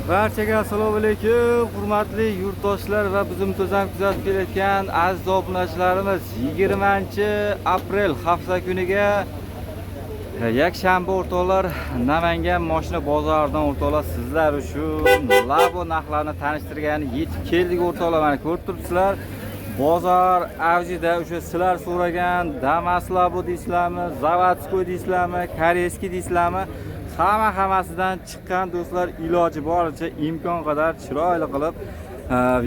Barchaga assalomu alaykum, hurmatli yurtdoshlar va bizni muntazam kuzatib kelayotgan aziz obunachilarimiz. 20-aprel hafta kuniga yakshanba, o'rtoqlar, Namangan moshina bozoridan, o'rtoqlar, sizlar uchun Labo narxlarini tanishtirgani yetib keldik, o'rtoqlar. Mana, ko'rib turibsizlar, bozor avjida. O'sha sizlar so'ragan Damas Labo deysizlarmi, заводской deysizlarmi, корейский deysizlarmi, hamma hammasidan chiqqan, do'stlar. Iloji boricha, imkon qadar chiroyli qilib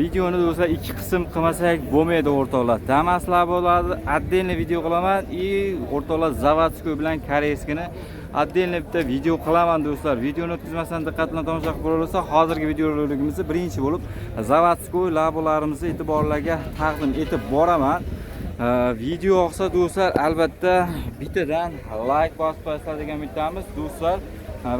videoni, do'stlar, ikki qism qilmasak bo'lmaydi, o'rtoqlar. Damas Labolarni отдельно video qilaman и, o'rtoqlar, заводской bilan корейский ni отдельно bitta video qilaman, do'stlar. Videoni o'tkazmasdan diqqat bilan tomosha qilib boraversa, hozirgi videorolikimizni birinchi bo'lib заводской labolarimizni e'tiborlarga taqdim etib boraman. Video yoqsa, do'stlar, albatta bittadan layk bosib qo'yasizlar degan umiddamiz, do'stlar,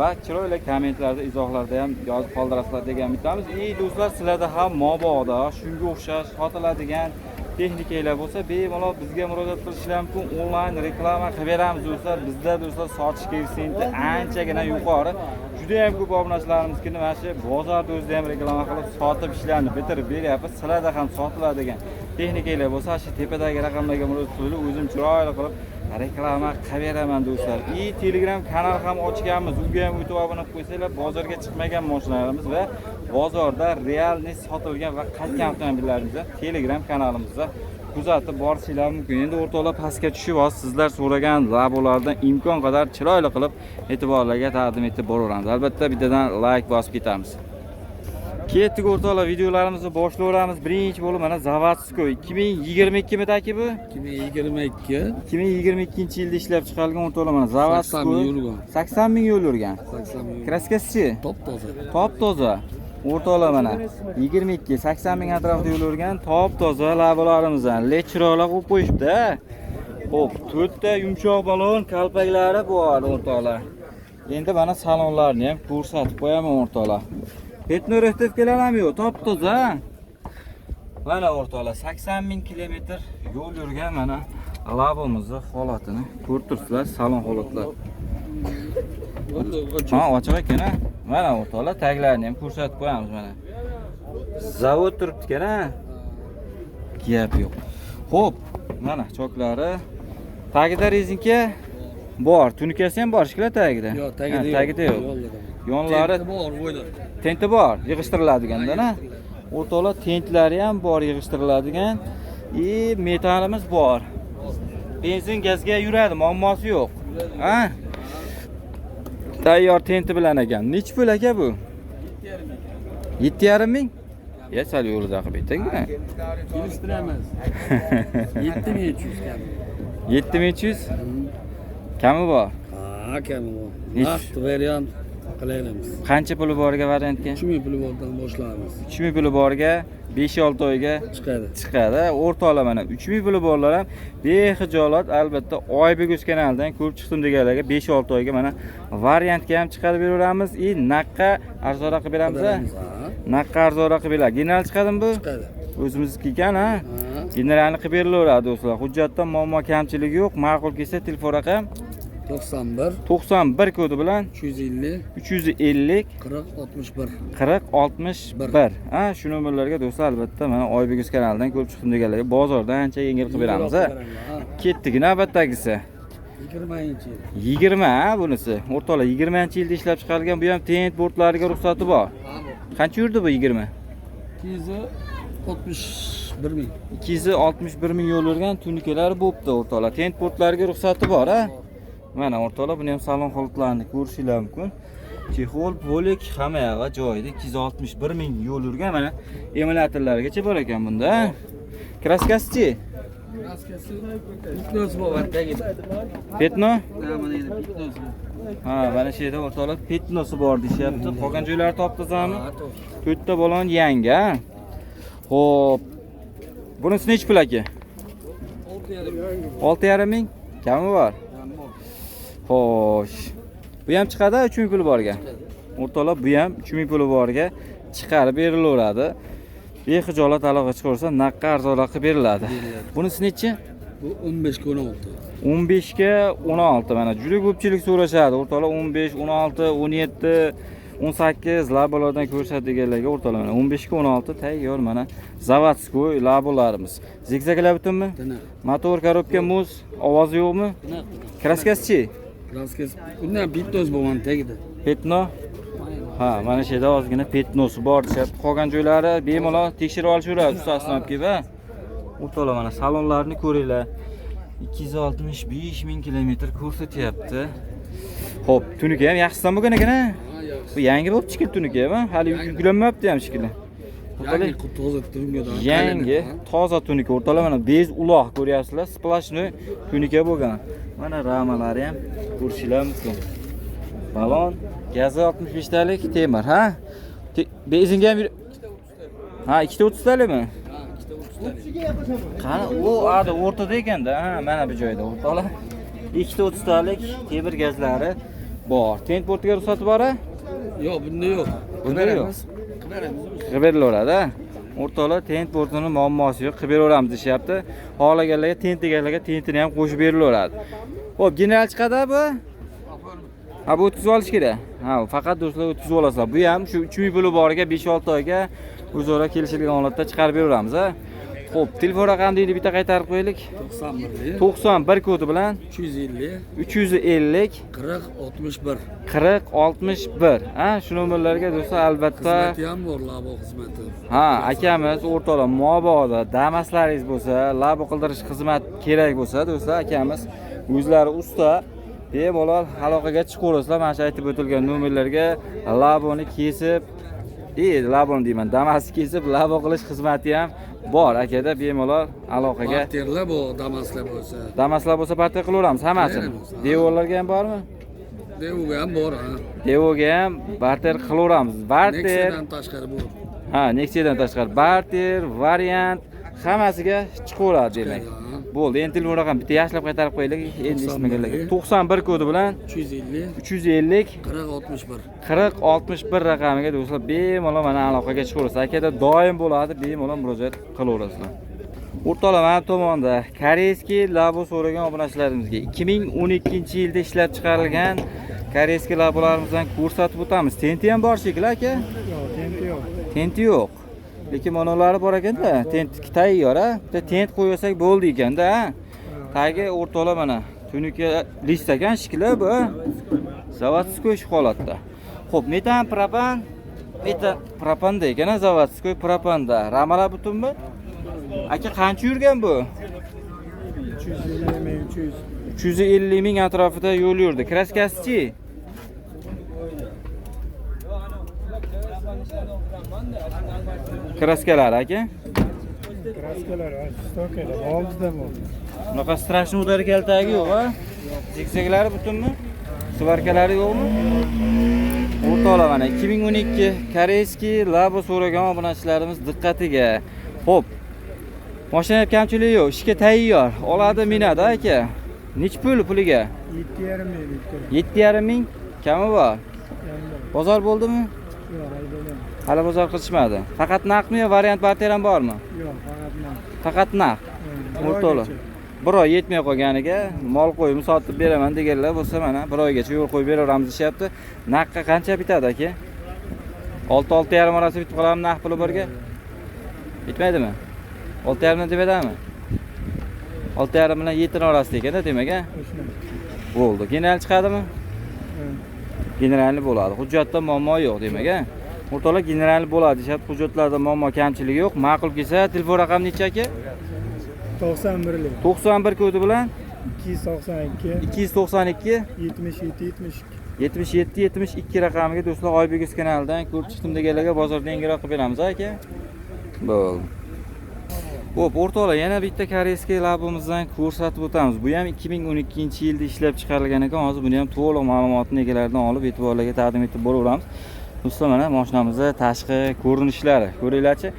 va chiroyli kommentlarda, izohlarda ham yozib qoldirasizlar degan umiddamiz. И, do'stlar, sizlarda ham mabodo shunga o'xshash sotiladigan texnikalar bo'lsa, bemalol bizga murojaat qilishlari mumkin. Onlayn reklama qilib beramiz, do'stlar. Bizda, do'stlar, sotish koeffitsiyenti anchagina yuqori. Juda ham ko'p obunachilarimiznikini mana shu bozorda o'zida ham reklama qilib, sotib, ishlarni bitirib beryapmiz. Sizlarda ham sotiladigan texnikalar bo'lsa, shu tepadagi raqamlarga murojaat qilinglar, o'zim chiroyli qilib reklama qilib beraman, do'stlar. И Telegram kanal ham ochganmiz, unga ham o'tib obuna qilib qo'ysanglar, bozorga chiqmagan mashinalarimiz va bozorda реальный sotilgan va qaytgan avtomobillarimizni Telegram kanalimizda kuzatib borishinglar mumkin. Endi, o'rtoqlar, pastga tushib, hozir sizlar so'ragan labolardan imkon qadar chiroyli qilib e'tiborlarga taqdim etib boraveramiz. Albatta bittadan layk bosib ketamiz. Ketdik, o'rtoqlar, videolarimizni boshlayveramiz. Birinchi bo'lib mana заводской, 2022 midaki bu? 2022. 2022 yilda ishlab chiqarilgan, o'rtoqlar, mana 80 заводской. Ming yurgan. 80 ming yo'l yurgan. 80 ming. Краска sichi? Top toza. Top toza. O'rtoqlar, mana 22, 80 ming atrofida yo'l yurgan, top toza labolarimizdan. Le chiroyli qo'yib qo'yishibdi. Xo'p, to'rtta yumshoq balon kalpaklari bor, o'rtoqlar. Endi mana salonlarni ham ko'rsatib qo'yaman, o'rtoqlar. Пятно, рихтовка lar ham yo'q, top toza. Mana, o'rtoqlar, 80 ming kilometr yo'l yurgan mana Labomizni holatini ko'rib turibsizlar, salon holatlari. Ha, ochiq ekan, ha. Mana, o'rtoqlar, taglarini ham ko'rsatib qo'yamiz mana. Zavod turibdi ekan, ha. Gap yo'q. Xo'p, mana choklari. Tagida rezinka bor, tunikasi ham bor, shiklar tagida. Yo'q, tagida Ha, yo'q. tagida yo'q. Yonlarida. Yonlari. Tenti bor, bo'yda. Tenti bor, yig'ishtiriladigandan, ha. O'rtoqlar, tentlari ham bor yig'ishtiriladigan. И metalimiz bor. Benzin, gazga yuradi, muammosi yo'q. Ha? Tayyor tenti bilan ekan. Nechi pul, aka, bu? 7,5 ming? Ya, sal yo'lida qilib ayting. Kelishtiramiz. 7300 kami. 7300 kami bor. Ha, kami bor. Nechi? Naqd variant qilaymiz. Qancha puli borga variantga? 3000 puli bordan boshlaymiz. 3000 puli borga 5-6 oyga Chiqadi. chiqadi. O'rtoqlar, mana 3000 puli borlar ham bexijolat, albatta, Oybek o'z kanalidan ko'rib chiqdim deganlarga 5-6 oyga mana variantga ham chiqarib beraveramiz и naqqa arzonroq qilib beramiz, a? Beramiz, ha. Naqqa arzonroq qilib beradi. General chiqadimi bu? Chiqadi. O'zimizniki ekan, ha? Ha. Generalni qilib berilaveradi, do'stlar. Hujjatda muammo kamchiligi yo'q. Ma'qul kelsa, telefon raqam? 91. 91 kodi bilan. 350. 350. 40 61. 40 61. Ha, shu nomerlarga, do'stlar, albatta, mana Oybek o'z kanalidan ko'rib chiqdim deganlarga bozorda ancha yengil qilib beramiz, ha. Ha. Ketdik navbatdagisi. 20 yil. 20, ha, bunisi. O'rtoqlar, 20-yilda ishlab chiqarilgan, bu ham tent bortlariga ruxsati bor. Ha, bor. Qancha yurdi bu, 20? 261 ming. 261 ming yo'l yurgan, tunikalari bo'pti, o'rtoqlar. Tent portlariga ruxsati bor, ha. Mana, o'rtoqlar, buni ham salon holatlarini ko'rishinglar mumkin. Чехол, полик, hamma yog'i joyida. 261 ming yo'l yurgan, mana emulyatorlargacha bor ekan bunda. Ha? Краска sichi? Краска si пятно si bor tagida. Пятно? Ha, mana endi пятно si. Ha, mana shu yerda, o'rtoqlar, пятно si bor deyishyapti. Qolgan joylari top-tozami? Ha, to'g'ri. To'rtta balon yangi, ha? Xo'p. Bunisi nechi pul, aka? 6,5. 6,5 ming? Kami bor. Xo'sh. Bu ham chiqadi 3 ming puli borga. O'rtoqlar, bu ham 3 ming puli borga chiqarib berilaveradi. Bexijolat aloqa chiqarsa, naqqa arzonroq qilib beriladi. Bunisi nechi? Bu 15 ga 16. 15 ga 16. Mana juda ko'pchilik so'rashadi. O'rtoqlar, 15, 16, 17. 18 Labolardan ko'rsatganlarga o'rtoqlar mana 15 ga 16 tayyor mana заводской Labolarimiz. Zigzaglar butunmi? Tiniq. Motor, korobka, muz, ovozi yo'qmi? Tiniq. Kraskasi-chi? Kraskasi bundan bitta o'zi bo'lgan tagida. Пятно? Ha, mana shu yerda ozgina пятно si bor deyapti. Qolgan joylari bemalol tekshirib olishaveradi ustasini olib kelib, ha. O'rtoqlar mana salonlarni ko'ringlar. 265 ming kilometr ko'rsatyapti. Xo'p, tuniki ham yaxshisidan bo'lgan ekan, ha? Ha, yaxshi. Bu yangi bo'lib chiqdi tuniki ham, ha? Hali yuklanmayapti ham shekilli. Yangi toza tunukadan. Yangi, toza tunuka o'rtoqlar mana без uloq ko'ryapsizlar, сплошной tunuka bo'lgan. Mana ramalari ham ko'rishinglar mumkin. Balon gazi 65 talik temir, ha? Benzinga ham Ha, ikkita 30 talikmi? Ha, ikkita 30 talik. Qani, u ada o'rtada ekanda, ha, mana bu joyda o'rtoqlar. Ikkita 30 talik temir gazlari bor. Tent bortiga ruxsati bor, a? Yo'q, bunda yo'q. Bunda yo'q. Qilib beramiz. Qilib berilaveradi, a? O'rtoqlar, tent bortini muammosi yo'q, qilib beraveramiz deyishyapti. Xohlaganlarga tent deganlarga tentini ham qo'shib berilaveradi. Xo'p, general chiqadi bu? Ha, bu o'tkazib olish kerak. Ha, faqat do'stlar o'tkazib olasizlar. Bu ham shu 3000 puli boriga 5-6 oyga o'zaro kelishilgan holatda chiqarib beraveramiz, ha. Xo'p, telefon raqamini endi bitta qaytarib qo'yaylik. 91 91 kodi bilan 350 350 40 61. 40 61. Ha, shu nomerlarga do'stlar albatta Xizmati ham bor, Labo xizmati. Ha, akamiz o'rtoqlar mabodo Damaslaringiz bo'lsa, labo qildirish xizmat kerak bo'lsa, do'stlar, akamiz o'zlari usta, bemalol aloqaga chiqaverasizlar. Mana shu aytib o'tilgan nomerlarga laboni kesib, laboni deyman, Damasni kesib labo qilish xizmati ham bor akada, bemalol aloqaga. Barterlar bor, Damaslar bo'lsa. Damaslar bo'lsa barter qilaveramiz hammasini. Qilaveramiz, ha. Devorlarga ham bormi? Devoga ham bor, ha. Devoga ham barter qilaveramiz. Barter. Nexia'dan tashqari bu. Ha, Nexia'dan tashqari barter, variant hammasiga chiqaveradi demak. Ha. Bo'ldi, endi telefon raqam bitta yaxshilab qaytarib qo'yaylik, endi eshitmaganlarga. 91 kodi bilan 350 350 40 61. 40 61 raqamiga do'stlar bemalol mana aloqaga chiqaverasiz. Akada doim bo'ladi, bemalol murojaat qilaverasizlar. O'rtoqlar, mana bu tomonda корейский Labo so'ragan obunachilarimizga 2012-yilda ishlab chiqarilgan корейский Labolarimizdan ko'rsatib o'tamiz. Tenti ham bor shekilli aka? Yo'q, tenti yo'q. Tenti yo'q. Lekin manolari bor ekanda, tent tayyor, a? Bitta tent qo'ysak bo'ldi ekanda, a? Tagi o'rtoqlar mana tunuka list ekan shekilli bu. Заводской shu holatda. Xo'p, metan propan, metan propanda ekan, a, заводской propanda. Ramalar butunmi? Aka qancha yurgan bu? 350 ming, 300. 350 ming atrofida yo'l yurdi. Kraskasi-chi? Kraskalar aka? Kraskalar stokada, oldida bo'ldi. Bunaqa страшный удар kaltagi yo'q, a? Zigzaglari butunmi? Svarkalari yo'qmi? O'rtoqlar mana 2012 корейский Labo so'ragan obunachilarimiz diqqatiga. Xo'p. Mashina kamchiligi yo'q, ishga tayyor. Oladi, minadi aka. Nech pul puliga? 7,5 ming bitta. 7,5 ming kami bor. Bozor bo'ldimi? Yo'q, hali bo'lmadi. Hali bozor qilishmadi. Faqat naqdmi yo variant barter ham bormi? Yo'q, faqat naqd. Faqat naqd. O'rtoqlar. Bir oy yetmay qolganiga mol qo'yimni sotib beraman deganlar bo'lsa mana bir oygacha yo'l qo'yib beraveramiz deyapti. Naqdga qancha bitadi aka? 6-6,5 orasi bitib qoladimi naqd puli birga? Bitmaydimi? 6,5 dan tepadami? 6,5 bilan 7 orasida ekanda demak, a? Bo'ldi. General chiqadimi? Generalni bo'ladi. Hujjatda muammo yo'q demak, a? O'rtoqlar general bo'ladi deyapti. Hujjatlarda muammo kamchiligi yo'q. Ma'qul kelsa telefon raqami necha aka? 91lik. 91 kodi bilan 292 292 77 72. 77 72 raqamiga do'stlar Oybek Uz kanalidan ko'rib chiqdim deganlarga bozorda yengilroq qilib beramiz aka. Bo'ldi. Xo'p, o'rtoqlar, yana bitta koreyskiy labimizdan ko'rsatib o'tamiz. Bu ham 2012-yilda ishlab chiqarilgan ekan. Hozir buni ham to'liq ma'lumotni egalaridan olib e'tiborlarga taqdim etib boraveramiz. Do'stlar, mana mashinamizning tashqi ko'rinishlari. Ko'ringlarchi.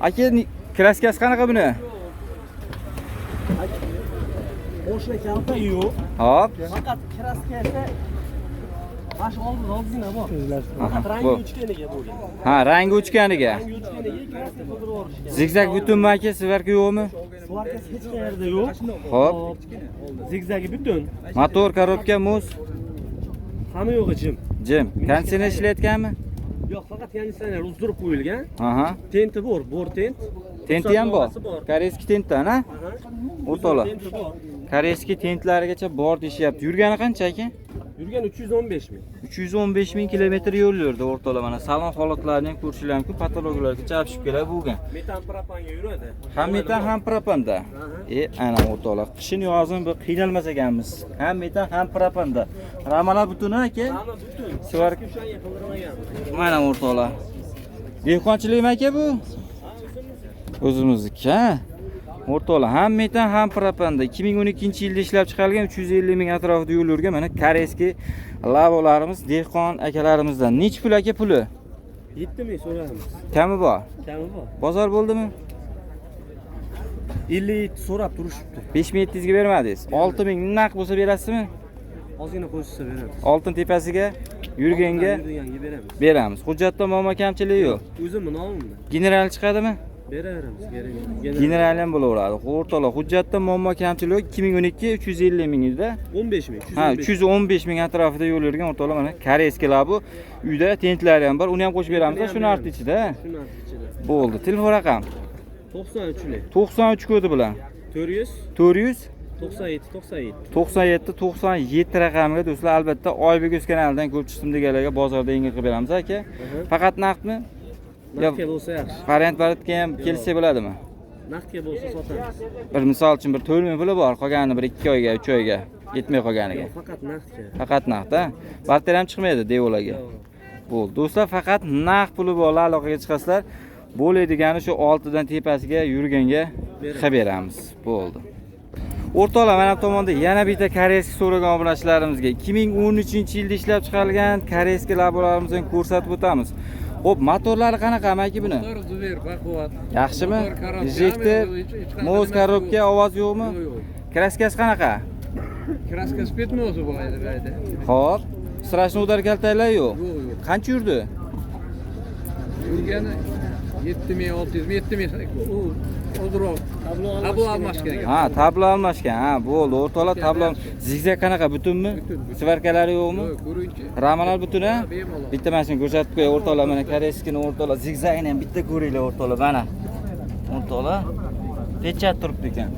Aka, kraskasi qanaqa buni? Boshida kalta yo'q. Hop. Faqat kraskasi mana shu oldin ozgina bor. Aha, Faqat rangi bu. o'chganiga bo'lgan. Ha, rangi o'chganiga. Rangi o'chganiga kraska qildirib yuborishgan. Zigzag butunmi aka, svarka yo'qmi? Svarkasi hech qayerda yo'q. Hop. Zigzagi butun. Motor, korobka, muz Hamma yo'g'i jim. Jim. Konditsioner ishlayotganmi? Yo'q, faqat konditsioner uzdirib qo'yilgan. Aha. Tenti bor, bor tent. Tenti ham bor. Ruxsatnomasi bor. Koreyskiy tentdan, ha? Aha. O'rtoqlar. Tenti bor. Koreyskiy tentlarigacha bor deyishyapti. Yurgani qancha aka? Yurgan 315 ming. 315 ming kilometr yo'l yurdi o'rtoqlar. Mana salon holatlarini ham ko'rishinglar mumkin. Patologlarga chapishib keladi bo'lgan. Metan propanga yuradi. Ham metan, ham propanda. Ana o'rtoqlar, qishin yozin bir qiynalmas ekanmiz. Ham metan, ham propanda. Ramalar butun aka. Hamma butun. Svarka O'shanga qildirmagan. mana o'rtoqlar. Dehqonchilikmi aka bu? O'zimizniki, ha? O'rtoqlar, ham metan, ham propanda. 2012-yilda ishlab chiqarilgan, 350 ming atrofida yo'l yurgan mana koreyskiy lavolarimiz dehqon akalarimizdan. Nechi pul aka puli? 7 ming so'raymiz. Kami bor. Kami bor. Bozor bo'ldimi? 57 so'rab turishibdi. 5700 ga bermadingiz. 6000 naq bo'lsa berasizmi? Ozgina qo'shsa beramiz. Oltin tepasiga yurganga Yurganga beramiz. beramiz. Hujjatda muammo kamchiligi yo'q. O'zimni nomimda. General chiqadimi? Beraveramiz kerak. General ham bo'laveradi. O'rtoqlar, hujjatda muammo kamchiligi yo'q. 2012 350 ming edi. 15 ming. Ha, 315 ming atrofida yo'l yurgan o'rtoqlar mana koreyskiy bu. Uyda tentlari ham bor. Uni ham qo'shib beramiz, Uni ham shu narxni ichida. Shu narx ichida. Bo'ldi. Telefon raqam 93lik. 93 kodi bilan 400 400 97 97. 97 97 raqamiga do'stlar albatta Oybek o'z kanalidan ko'rib chiqdim deganlarga bozorda yengil qilib beramiz aka. Faqat naqdmi? Naqdga bo'lsa yaxshi. Variant variantga ham kelishsa bo'ladimi? Naqdga bo'lsa sotamiz. Bir misol uchun bir 4 ming puli bor, qolganini bir 2 oyga, 3 oyga yetmay qolganiga. Yo'q, faqat naqdga. Faqat naqd, ha? Barter ham chiqmaydi devolaga. Bo'ldi. Do'stlar, faqat naqd puli borlar aloqaga chiqasizlar. Bo'ladigani shu 6 dan tepasiga yurganga qilib beramiz. Bo'ldi. O'rtoqlar, mana bu tomonda yana bitta koreyskiy so'ragan obunachilarimizga 2013-yilda ishlab chiqarilgan koreyskiy labolarimizni ko'rsatib o'tamiz. Xo'p, motorlari qanaqa amaki buni? Motor Zuber baquvvat. Yaxshimi? Motor korobka, Injektor, hech qanaqa moz nimasi korobka, yo'q. ovoz yo'qmi? Yo'q, yo'q. Kraskasi qanaqa? Kraska spetmi o'zi bu ayda bu ayda. Xo'p, страшный удар kaltaklar yo'q. Yo'q, yo'q. Qancha yurdi? Yurgani 7600, 7000 u ozroq. Tablo almashgan ekan. Ha, tablo almashgan. Ha, bo'ldi. O'rtoqlar, tablo zigzag qanaqa, butunmi? Butun, butun. Svarkalari yo'qmi? Yo'q, ko'ringchi. Ramalar butun ha? Ha, bemalol. Bitta mashina ko'rsatib qo'y o'rtoqlar, mana koreyskini o'rtoqlar, zigzagini ham bitta ko'ringlar o'rtoqlar, mana. O'rtoqlar, pechat turibdi ekan.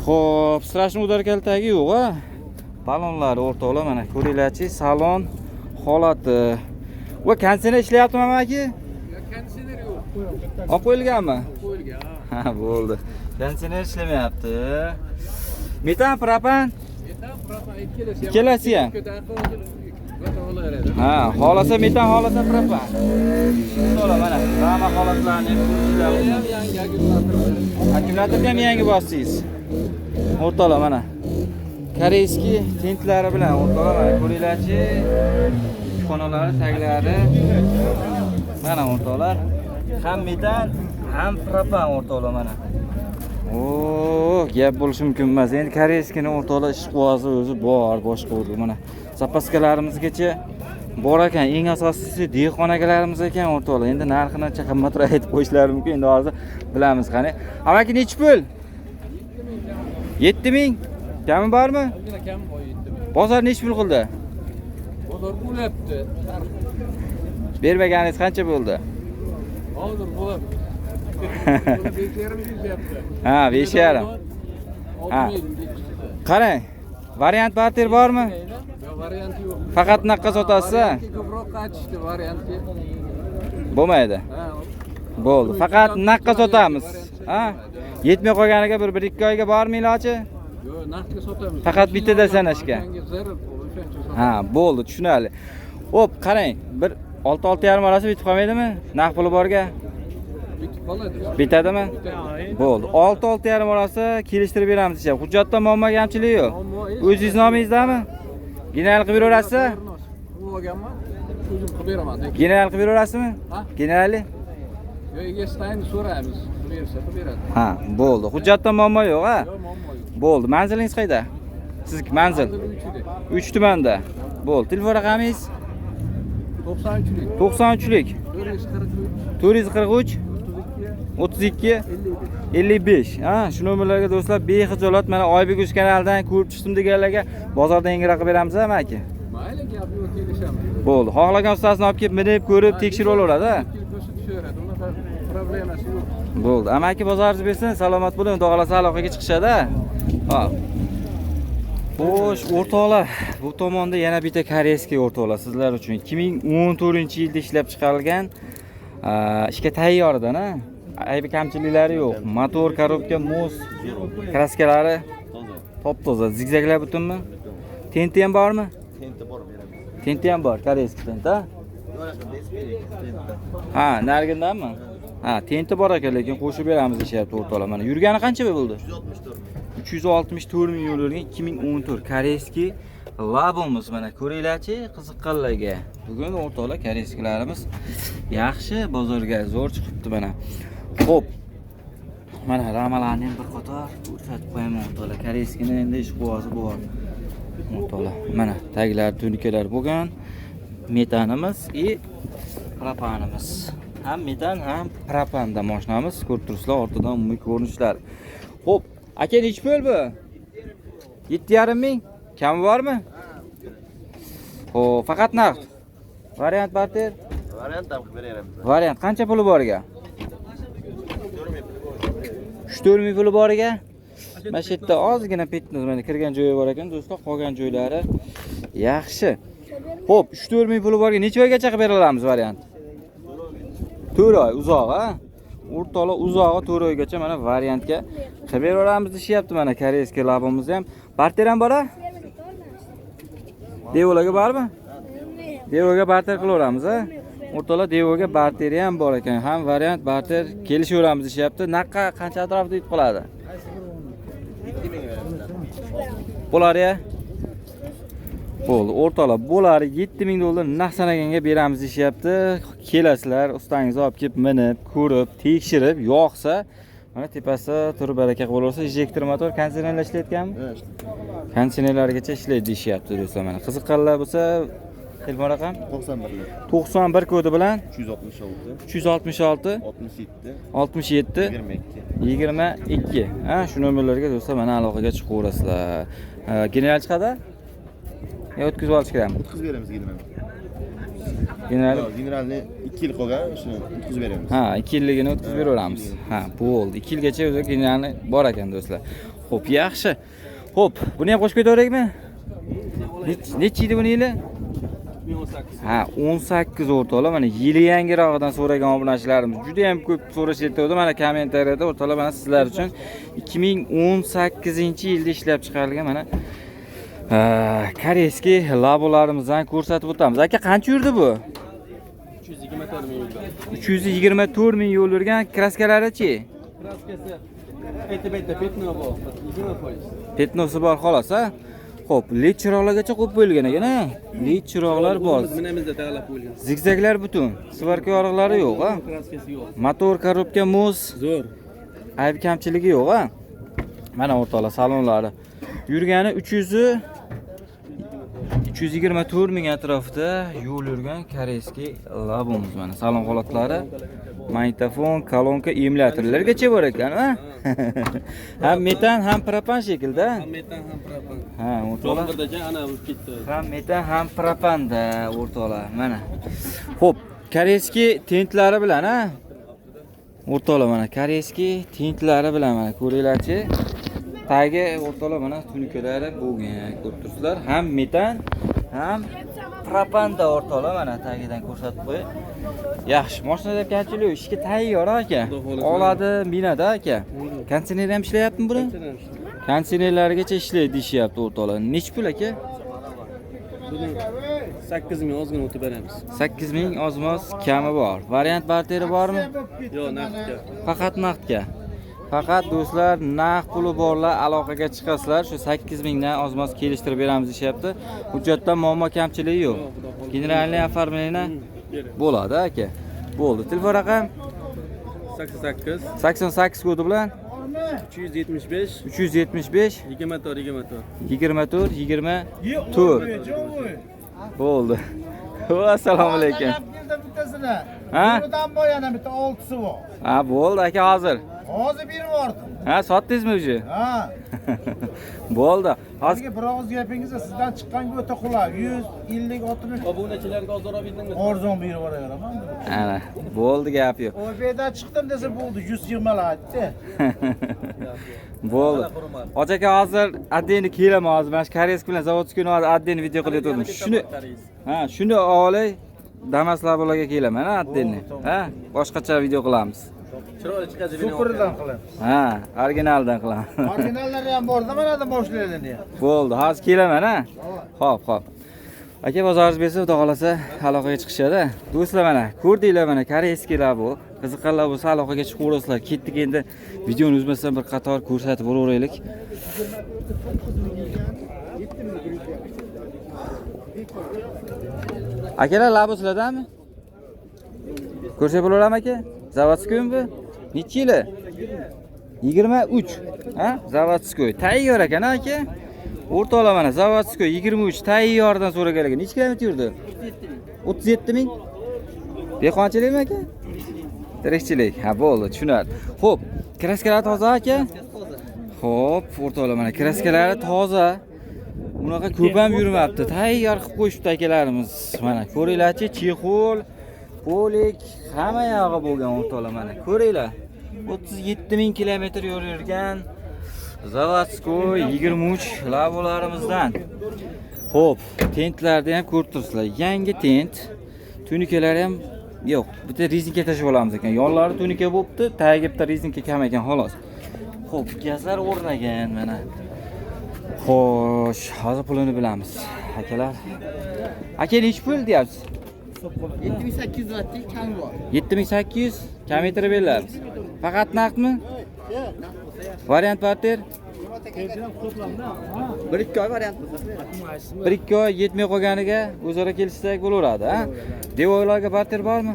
Xo'p, страшный удар kaltagi yo'q, ha? Balonlari o'rtoqlar, mana ko'ringlarchi, salon holati. Va konditsioner ishlayaptimi amaki? Konditsioner yo'q. Olib qo'yilganmi? Qo'yilgan. Ha, bo'ldi. Konditsioner ishlamayapti. Metan, propan? Metan, propan ikkalasi ham. Ikkalasi ham? Ko'taveradi. Ha, xohlasa metan, xohlasa propan. O'rtoqlar, mana rama holatlarini ham ko'rishinglar mumkin. Ham yangi akkumulyator. Akkumulyatorni ham yangi bosdingiz. O'rtoqlar, mana koreyskiy tentlari bilan o'rtoqlar, mana ko'ringlarchi, xonalari, taglari. Mana o'rtoqlar, ham metan, ham propan o'rtoqlar mana. Oo, gap bo'lishi mumkin emas. Endi koreyskiyni o'rtoqlar ishqibozi o'zi bor, boshqa o'rni mana. Zapaskalarimizgacha bor ekan. Eng asosiysi dehqon akalarimiz ekan o'rtoqlar. Endi narxini ancha qimmatroq aytib qo'yishlari mumkin. Endi hozir bilamiz qani. Amaki nechi pul? 7000. Kami bormi? Ozgina kam bor 7000. Bozor nechi pul qildi? Bozor bo'lyapti. Bermaganingiz qancha bo'ldi? Hozir bo'ladi. 5,5 deyapti. Ha, 5,5. Ha. Qarang. Variant barter bormi? Yo'q, varianti yo'q. Faqat naqqa sotasiz? Variantga ko'proq qaytishdi, variantga. Bo'lmaydi. Ha. Bo'ldi. Faqat naqqa sotamiz. Ha? Yetmay qolganiga bir 1-2 oyga bormi iloji? Yo'q, naqdga sotamiz. Faqat bittada sanashga. O'shanga zarur, o'shancha sotamiz. Ha, bo'ldi, tushunarli. Xo'p, qarang, bir 6-6,5 orasi bitib qolmaydimi? Naqd puli borga Bitib qoladi. bitadimi? Bo'ldi. 6-6,5 orasi kelishtirib beramiz deysizlar. Hujjatda muammo kamchilik yo'q. O'zingiz nomingizdami? General qilib beraverasiz? Pul olganman, o'zim qilib beraman. General qilib beraverasizmi? Ha? Generali? Yo'q, egasidan so'raymiz. Qilib bersa qilib beradi. Ha, bo'ldi. Hujjatda muammo yo'q, ha? Yo'q, muammo yo'q. Bo'ldi. Manzilingiz qayda? Sizniki manzil? Manzil uchida. 3 tumanda. Bo'ldi. Telefon raqamingiz 93lik. 93lik 443 443 32 32 55. Ha, shu nomerlarga do'stlar bexijolat mana Oybek Uz kanalidan ko'rib chiqdim deganlarga bozorda yengilroq qilib beramiz amaki. Mayli, gap yo'q, kelishamiz. Bo'ldi. Xohlagan ustasini olib kelib minib, ko'rib, tekshirib olaveradi, a? Ko'rsa tushaveradi. Unaqa problemasi yo'q. Bo'ldi. Amaki bozoringiz bersin, salomat bo'ling. Xudo xohlasa aloqaga chiqishadi. Hop. Xo'sh, o'rtoqlar, bu tomonda yana bitta корейский, o'rtoqlar, sizlar uchun 2014-yilda ishlab chiqarilgan, ishga tayyordan, a? Aybi kamchiliklari yo'q. Motor, коробка, мост, краска lari top-toza. Zigzaglar butunmi? Tenti ham bormi? Tenti bor, beramiz. Tenti ham bor, корейский tент, a? Ha, narigindanmi? Ha, tenti bor ekan, lekin qo'shib beramiz deyishyapti o'rtoqlar. Mana yurgani qancha bo'ldi? 364 ming yo'l yurgan 2014 корейский Labomiz, mana ko'ringlarchi qiziqqanlarga. Bugun o'rtoqlar корейский larimiz yaxshi bozorga zo'r chiqibdi mana. Xo'p. Mana ramalarni ham bir qator ko'rsatib qo'yaman o'rtoqlar. Корейский ni endi ish quvvasi bor. O'rtoqlar, mana taglari tunikalar bo'lgan. Metanimiz и propanimiz. Ham metan, ham propanda mashinamiz. Ko'rib turibsizlar, ortidan umumiy ko'rinishlar. Xo'p, aka, nechi pul bu? 7,5 ming. Kami bormi? Xo'p, faqat naqd. Variant, barter? Variant ham qilib beramiz. Variant qancha puli bor ekan? 3-4 ming puli bor ekan. Mana shu yerda ozgina пятно, mana kirgan joyi bor ekan, do'stlar, qolgan joylari yaxshi. Xo'p, 3-4 ming puli bor ekan. Necha oygacha qilib bera olamiz variant? 4 oy uzoq, a? O'rtoqlar, uzog'i 4 oygacha mana variantga qilib beraveramiz deyishyapti mana корейский Labomizni ham. Barter ham bor a? Devolarga bormi? Devoga barter qilaveramiz, a? O'rtoqlar, Devoga barteri ham bor ekan. Ham variant, barter kelishaveramiz deyishyapti. Naqqa qancha atrofida yetib qoladi? Bo'lar ya. Bo'ldi, o'rtoqlar, bo'lar 7000 dollar naq sanaganga beramiz deyishyapti. Kelasizlar, ustangizni olib kelib minib, ko'rib, tekshirib, yoqsa, mana tepasida turib baraka qilib bo'laversa, injektor motor, konditsionerlar ishlayotganmi? Konditsionerlargacha ishlaydi deyishyapti do'stlar mana. Qiziqqanlar bo'lsa, telefon raqam 91 91 kodi bilan 366 366 67 67 22. 22. Ha, shu nomerlarga do'stlar mana aloqaga chiqaverasizlar. Ha, General chiqadi? Yo, o'tkazib olish kerakmi? O'tkazib beramiz general. General. Yo'q, generalni 2 yil qolgan, shuni o'tkazib beramiz. Ha, 2 yilligini o'tkazib beraveramiz. Ha, bo'ldi. 2 yilgacha o'zi generalni bor ekan do'stlar. Xo'p, yaxshi. Xo'p, buni ham qo'shib ketaveraylikmi? Nechi yili buni yili? 2018. Ha, 18 o'rtoqlar, mana yili yangirog'idan so'ragan obunachilarimiz juda ham ko'p so'rashyapti mana kommentariyada o'rtoqlar, mana sizlar uchun 2018-yilda ishlab chiqarilgan mana корейский Labolarimizni ko'rsatib o'tamiz. Aka, qancha yurdi bu? 324 ming yurgan. 324 ming yo'l yurgan, краска lari-chi? Краска si aytib-aytib пятно bor. 20%. Пятно si bor xolos, ha? Xo'p, led chiroqlargacha qo'yib qo'yilgan ekan, ha? Led chiroqlar bor. Minamizda tag'lab qo'yilgan. Zigzaglar butun. Сварка yorug'lari yo'q, ha? Краска si yo'q. Motor, коробка, мост, Zo'r. ayb kamchiligi yo'q, ha? Mana o'rtoqlar salonlari. Yurgani 324 ming atrofida yo'l yurgan корейский Labomiz mana salon holatlari. Magnitofon, kolonka, emulyatorlargacha bor ekan, ha? Ham metan, ham propan shekilda. Ham metan, ham propan. Ha, o'rtoqlar. Yomg'irdacha ana bo'lib ketdi. Ham metan, ham propanda o'rtoqlar, mana. Xo'p, корейский tentlari bilan, ha? O'rtoqlar, mana корейский tentlari bilan mana ko'ringlarchi. Tagi o'rtoqlar mana tunukalari bo'lgan, ko'rib turibsizlar. Ham metan, ham propanda o'rtoqlar, mana tagidan ko'rsatib qo'yay. Yaxshi, mashinada kamchilik yo'q, ishga tayyor aka. Xudo xohlasa. Oladi, minadi aka. Konditsioner ham ishlayaptimi buni? Konditsionerlargacha ishlaydi deyishyapti o'rtoqlar. Nechi pul aka? Buni 8 ming ozgina o'tib beramiz. 8 ming ozmoz kami bor. Variant barteri bormi? Yo'q, naqdga. Faqat naqdga. Faqat do'stlar, naqd puli borlar aloqaga chiqasizlar. Shu 8 mingdan ozmoz kelishtirib beramiz deyishyapti. Hujjatda muammo kamchiligi yo'q. Генеральный оформление Beramiz. bo'ladi aka. Bo'ldi. Telefon raqam 88 88 kodi bilan 375 375 24 24. 24 24. Bo'ldi. Assalomu alaykum. Ha? Biridan bor yana bitta oltisi bor. Ha, bo'ldi aka hozir. Hozir berib yubordim. Ha, sotdingizmi уже? Ha. Bo'ldi. Hozir Sizga bir og'iz gapingiz sizdan chiqqanga o'ta qulay. 100, 50, 60 Obunachilarga ozroq berdingmi? arzon berib yuboraveraman. ana, bo'ldi gap yo'q. OBdan chiqdim desa bo'ldi, 120 aytdi. Bo'ldi. Hoji aka hozir отдельно kelaman hozir. Mana shu koreyskiy bilan заводской ni hozir отдельно video qilayotgandim. Shuni ha, shuni olay Damas Labolarga kelaman ha, отдельно. Ha, boshqacha video qilamiz. Chiroyli chiqadi. Superdan qilamiz. Ha, originaldan qilamiz. Originallari ham borda mana boshlaydi. Bo'ldi, hozir kelaman ha. Xo'p, xo'p. Aka bozoringiz bersa, xudo xolasa aloqaga chiqishadi. Do'stlar mana, ko'rdinglar mana koreyskiylar bu. Qiziqqanlar bo'lsa aloqaga chiqaverasizlar. Ketdik endi videoni uzmasdan bir qator ko'rsatib boraveraylik. Akalar labo sizlardami? Ko'rsak bo'ladimi aka? Заводскойmi bu? Necha yili? 23. Ha? Заводской. Tayyor ekan aka. O'rtoqlar mana заводской 23 tayyordan so'ragan ekan. Necha kilometr yurdi? 37 ming. Dehqonchilikmi aka? Tirikchilik. Ha, bo'ldi, tushunarli. Xo'p, kraskalari toza aka? Xo'p, o'rtoqlar mana kraskalari toza. Unaqa ko'p ham yurmabdi. Tayyor qilib qo'yishibdi akalarimiz. Mana ko'ringlarchi, chexol, polik, hamma yog'i bo'lgan o'rtoqlar mana. Ko'ringlar. 37 ming kilometr yo'l yurgan заводской 23 labolarimizdan. Xo'p, tentlarni ham ko'rib turibsizlar. Yangi tent. Tunikalari ham yo'q. Bitta rezinka tashlab olamiz ekan. Yonlari tunika bo'pti, tagiga bitta rezinka kam ekan xolos. Xo'p, gazlar o'rnagan mana. Xo'sh, hozir pulini bilamiz. Akalar. Aka nechi pul deyapsiz? 7800 vatlik kam bor. 7800 kamaytirib berilamiz. Faqat naqdmi? Variant barter? 1-2 oy variant bo'lsa. 1-2 oy yetmay qolganiga o'zaro kelishsak bo'laveradi, ha? Devorlarga barter bormi?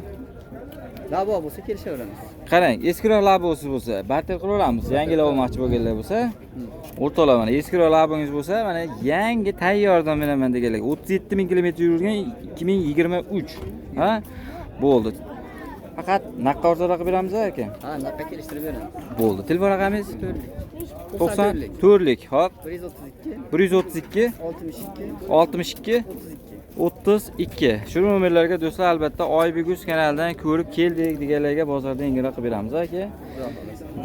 Labo bo'lsa kelishaveramiz. Qarang, eskiroq labosi bo'lsa, barter qilaveramiz. Yangilab olmoqchi bo'lganlar bo'lsa, o'rtoqlar mana eskiroq labongiz bo'lsa, mana yangi tayyordan beraman deganlar. 37 ming kilometr yurgan 2023, ha? Bo'ldi. Faqat naqdga arzonroq qilib beramiz aka. Ha, naqdga kelishtirib beramiz. Bo'ldi. Telefon raqamingiz? 94lik. 94lik, hop. 132 132 62 62 32. 32. Shu nomerlarga do'stlar albatta Oybek Uz kanalidan ko'rib keldik deganlarga bozorda yengilroq qilib beramiz aka.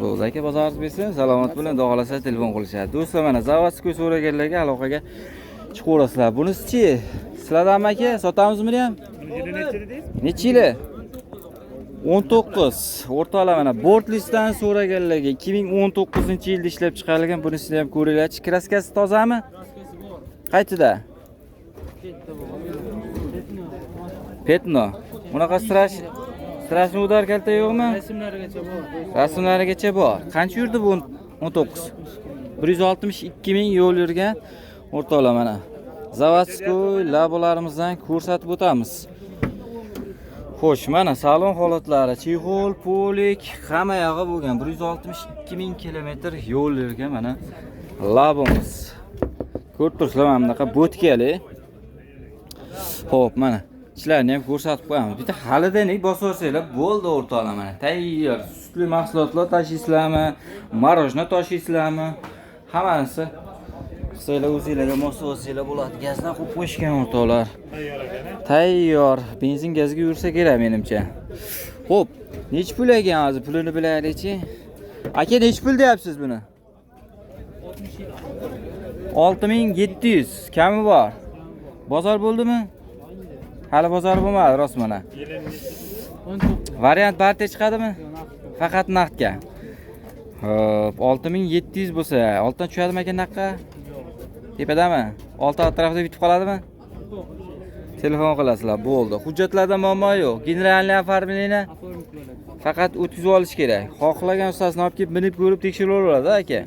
Bo'ldi aka, bozoringiz bersin, salomat bo'ling, xudo xolasa telefon qilishadi. Do'stlar mana заводской so'raganlarga aloqaga chiqaverasizlar. Bunisi-chi? Sizlardanmi aka? Sotamizmi buni ham? Necha yili? 19. O'rtoqlar mana Bortlisdan so'raganlarga 2019-yilda ishlab chiqarilgan bunisini ham ko'ringlarchi. Kraskasi tozami? Qaytida? Petno. Bunaqa strashni udar kalta yo'qmi? Rasmlarigacha bor. Rasmlarigacha bor. Qancha yurdi bu 19? 162 ming yo'l yurgan o'rtoqlar mana. Заводской labolarimizdan ko'rsatib o'tamiz. Xo'sh, mana salon holatlari, chexol, polik, hamma yog'i bo'lgan. 162 ming kilometr yo'l yurgan mana labomiz. Ko'rib turibsizlar, mana bunaqa bo'tkali. Xo'p, mana ishlarini ham ko'rsatib qo'yamiz. Bitta halidan bosib olsanglar bo'ldi o'rtoqlar mana. Tayyor sutli mahsulotlar tashiysizlarmi, marojna tashiysizlarmi, hammasi qilsanglar o'zinglarga mos olsanglar bo'ladi. Gazdan qo'yib qo'yishgan o'rtoqlar. Tayyor. Benzin gazga yursa kerak menimcha. Xo'p, necha pul ekan hozir pulini bilaylikchi. Aka necha pul deyapsiz buni? 6700 kami bor. Bozor bo'ldimi? Hali bozor bo'lmadi, rost mana. Variant barter chiqadimi? Faqat naqdga. Xo'p, 6700 bo'lsa, oltdan tushadimi aka naqdga? Tepadami? Olti atrofida bitib qoladimi? Telefon qilasizlar, bo'ldi. Hujjatlarda muammo yo'q. Generalniy оформление faqat o'tkazib olish kerak. Xohlagan ustasini olib kelib minib ko'rib tekshirib olaveradi aka.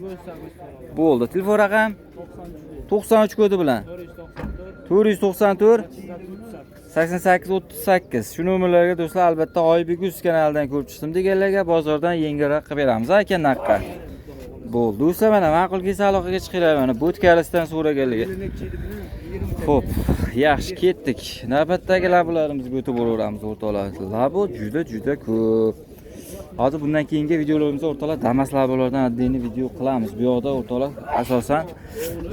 Bo'ldi. Telefon raqam 93 kodi bilan 494 88 38. Shu nomerlarga do'stlar albatta Oybek Uz kanalidan ko'rib chiqdim deganlarga bozordan yengilroq qilib beramiz aka naqqa. Bo'ldi. Do'stlar mana ma'qul kelsa aloqaga chiqinglar mana bo'tkalisidan so'raganligi. Xo'p, yaxshi, ketdik. Navbatdagi Labolarimizga o'tib boraveramiz, o'rtoqlar. Labo juda juda ko'p. Hozir bundan keyingi videolarimizda, o'rtoqlar, Damas Labolardan отдельный video qilamiz. Bu yoqda, o'rtoqlar, asosan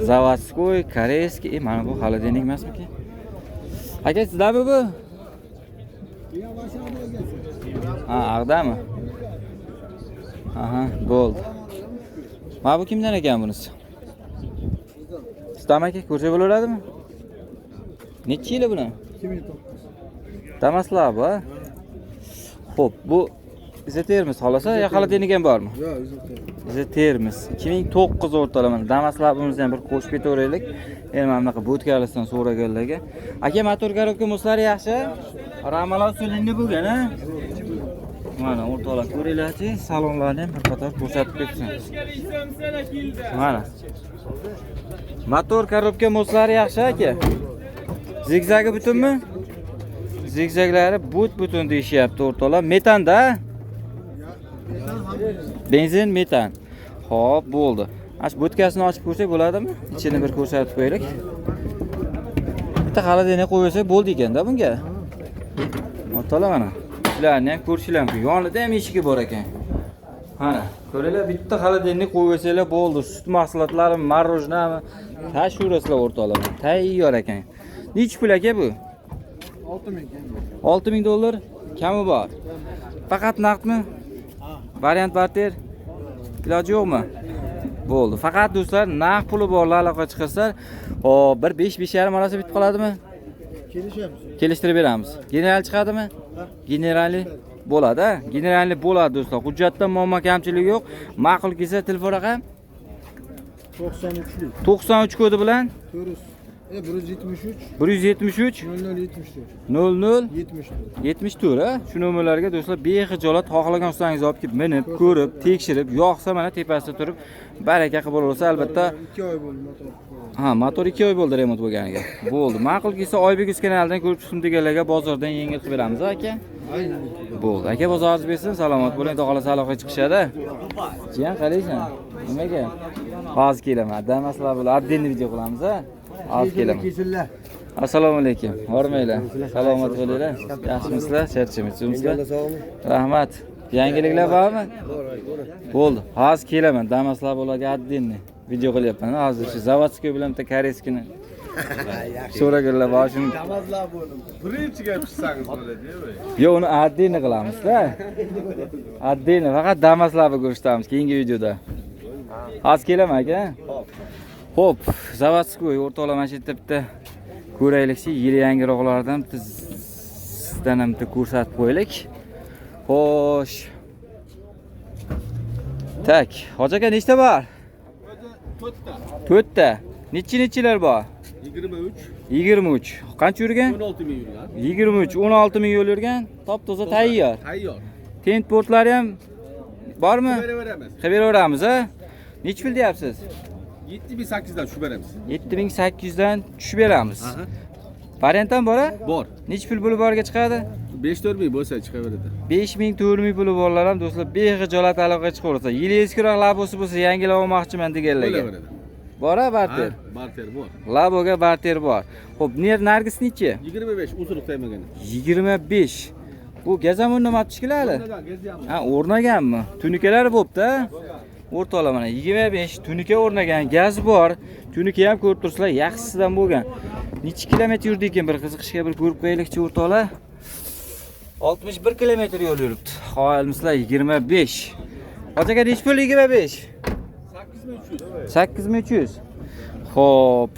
заводской, корейский, mana bu холодильник emasmikin? Aka, sizdami bu? Ha, ag'dami? Aha, bo'ldi. Mana bu kimdan ekan bunisi? Sizdami, aka, ko'rsak bo'laveradimi? Nechi yili buni? 2009. Damaslar bu, ha? Xo'p, bu Izotermiz xolos, yo холодильник ham bormi? Yo'q, izotermiz. Izotermiz 2009, o'rtoqlar, mana Damaslar ham bir qo'shib ketaveraylik. Endi mana bunaqa bo'tkalisidan so'raganlarga. Aka, motor, коробка moslari yaxshi? Ramalar usulini bo'lgan, ha? Mana, o'rtoqlar, ko'ringlarchi, salonlarni ham bir qator ko'rsatib ketsin. Mana. Motor, коробка moslari yaxshi, aka. Zigzagi butunmi? Zigzaglari but butun deyishyapti, o'rtoqlar. Metanda? Benzin, metan. Xo'p, bo'ldi. Mana shu будкасini ochib ko'rsak bo'ladimi? Ichini bir ko'rsatib qo'yaylik. Bitta холодильник qo'yib qo'ysak bo'ldi ekanda bunga. O'rtoqlar, mana. Shularni ham ko'rishinglar mumkin. Yonida ham eshigi bor ekan. Mana, ko'ringlar, bitta холодильник qo'yib qo'ysanglar bo'ldi. Sut mahsulotlari, мороженое tashurasizlar, o'rtoqlar. Tayyor ekan. Nechi pul, aka, bu? 6000. 6000 dollar kami bor. Faqat naqdmi? Variant, barter iloji yo'qmi? Bo'ldi. Faqat, do'stlar, naqd puli borlar aloqa chiqarsa, hop, bir 5 5,5 orasida bitib qoladimi? Kelishamiz. Kelishtirib beramiz. General chiqadimi? Generali bo'ladi, a? Generali bo'ladi, do'stlar. Hujjatda muammo kamchilik yo'q. Ma'qul kelsa, telefon raqam 93lik. 93 kodi bilan 400 173 173 00 74. 00 74. 74, a? Shu nomerlarga, do'stlar, bexijolat xohlagan ustangizni olib kelib, minib, ko'rib, tekshirib, yoqsa, mana tepasida turib baraka qilib bo'laversa, albatta. 2 oy bo'ldi motor. Ha, motor 2 oy bo'ldi remont bo'lganiga. Bo'ldi. Ma'qul kelsa, Oybek uz kanalidan ko'rib chiqdim deganlarga bozordan yengil qilib beramiz, aka. Bo'ldi. Aka, bozoringiz bersin, salomat bo'ling. Xudo xohlasa aloqaga chiqishadi. Jiyan, qalaysan? Nimaga? Hozir kelaman. Damaslar bilan отдельный video qilamiz, a? Hozir kelaman. Kesinlar. Assalomu alaykum. Hormanglar. Salomat bo'linglar. Yaxshimisizlar? Charchamayapsizlar? Rahmat. Yangiliklar bormi? Bo'ldi. Hozir kelaman. Damaslar ularga отдельный video qilyapman. Hozir shu заводской bilan bitta корейский ni so'raganlar bor shuni. Birinchiga tushsangiz bo'ladi. Yo'q, uni отдельный qilamiz-da. Отдельный faqat Damaslarni ko'rsatamiz keyingi videoda. Hozir kelaman, aka. Xo'p, заводской, o'rtoqlar, mana shu yerda bitta ko'raylikchi, yili yangiroqlardan bitta sizdan ham bitta ko'rsatib qo'yaylik. Xo'sh. Так, hoji aka, nechta bor? To'rtta. To'rtta. Nechi nechilar bor? 23. 23. Qancha yurgan? 16 ming yurgan. 23, 16 ming yo'l yurgan. Top toza, tayyor. Tayyor. Tent portlari ham bormi? Beraveramiz. Qilib beraveramiz, a? Nechi pul deyapsiz? 7800 dan tushib beramiz. 7800 dan tushib beramiz. Variant ham bor, a? Bor. Nechi pul puli borga chiqadi? 5-4 ming bo'lsa chiqaveradi. 5 ming, 4 ming puli borlar ham, do'stlar, bexijolat aloqaga chiqaversa, yili eskiroq Labosi bo'lsa, yangilab olmoqchiman deganlarga. Bo'laveradi. Bor, a, barter? Ha, barter bor. Laboga barter bor. Xo'p, nargis nechi? 25 uzun tegmagan. 25. Bu gaz ham o'rnamayapti hali. Ha, o'rnaganmi? Tunukalari bo'pti, a? O'rtoqlar, mana 25, tunuka o'rnagan, gaz bor. Tunuka ham ko'rib turibsizlar, yaxshisidan bo'lgan. Necha kilometr yurdi ekan, bir qiziqishga bir ko'rib qo'yaylikchi, o'rtoqlar. 61 kilometr yo'l yuribdi. Qoyilmisizlar, 25. Hoji aka, nechi pul 25? 8300. Xo'p.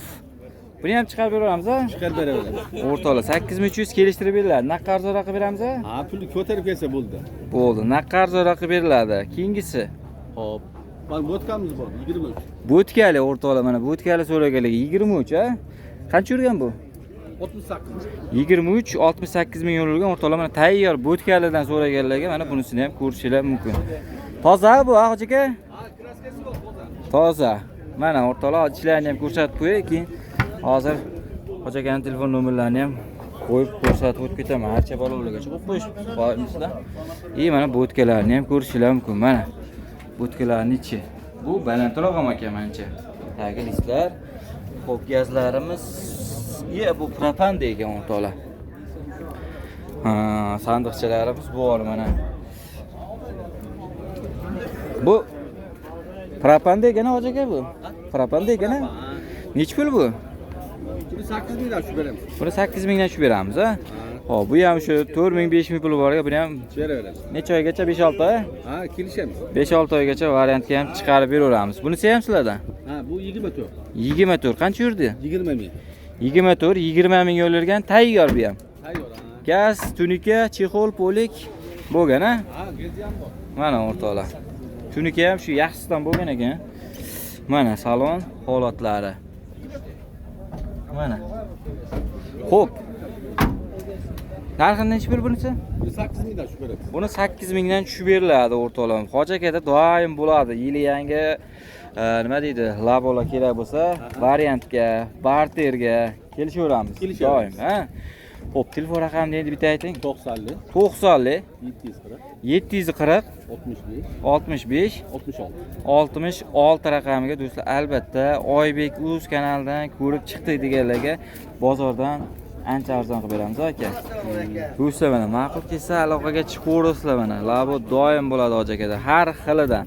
Buni ham chiqarib beraveramiz, a? Chiqarib beraveramiz. O'rtoqlar, 8300 kelishtirib beriladi. Naq arzonroq qilib beramiz, a? Ha, pulni ko'tarib kelsa bo'ldi. Bo'ldi, naq arzonroq qilib beriladi. Keyingisi. Xo'p. Mana будка miz bor, 23. Будка li, o'rtoqlar, mana будка li so'raganligi 23, a? Qancha yurgan bu? 68. 23, 68 ming yo'l yurgan, o'rtoqlar, mana tayyor будка lidan so'raganlarga mana bunisini ham ko'rishinglar mumkin. Toza bu, ha, hoji aka? Ha, краска si yo'q, toza. Toza. Mana, o'rtoqlar, ichlarini ham ko'rsatib qo'yay, keyin hozir hoji akaning telefon nomerlarini ham qo'yib ko'rsatib o'tib ketaman. Archa bolalargacha qo'yib qo'yishibsizlar. И mana будка larni ham ko'rishinglar mumkin. Mana будка larning ichi. Bu balandroq ham ekan mancha. Tagi listlar. Xo'p, gazlarimiz Ye, bu propanda ekan, o'rtoqlar. Ha, sandiqchalarimiz bor mana. Bu propanda ekan, hoji aka bu. Propanda ekan. Nechi pul bu? Buni 8 mingdan tushib beramiz. Buni 8 mingdan tushib beramiz, a? Xo'p, bu ham shu 4 ming, 5 ming puli bor ekan, buni ham Beraveramiz. necha oygacha? 5-6 oy? Ha, kelishamiz. 5-6 oygacha variantga ham chiqarib beraveramiz. Bunisi ham sizlardan? Ha, bu 24. 24 qancha yurdi? 20 ming. 24, 20 ming yo'l yurgan, tayyor bu ham. Tayyor, ha. Gaz, tunika, chexol, polik bo'lgan, a? Ha, gezi ham bor. Mana o'rtoqlar. Tunika ham shu yaxshisidan bo'lgan ekan. Mana salon holatlari. Mana. Xo'p. Narxi nechi pul bunisi? Buni 8 mingdan tushib beramiz. Buni 8 mingdan tushib beriladi, o'rtoqlar. Hoji akada doim bo'ladi. Yili yangi nima deydi, labolar kerak bo'lsa, variantga, barterga kelishaveramiz. Kelishaveramiz. Doim, ha? Xo'p, telefon raqamini endi bitta ayting. 90 90 740 740 65 65 66. 66 raqamiga do'stlar albatta Oybek uz kanalidan ko'rib chiqdik deganlarga bozordan ancha arzon qilib beramiz aka. Do'stlar, mana ma'qul kelsa aloqaga chiqaverasizlar mana. Labo doim bo'ladi hoji akada har xilidan.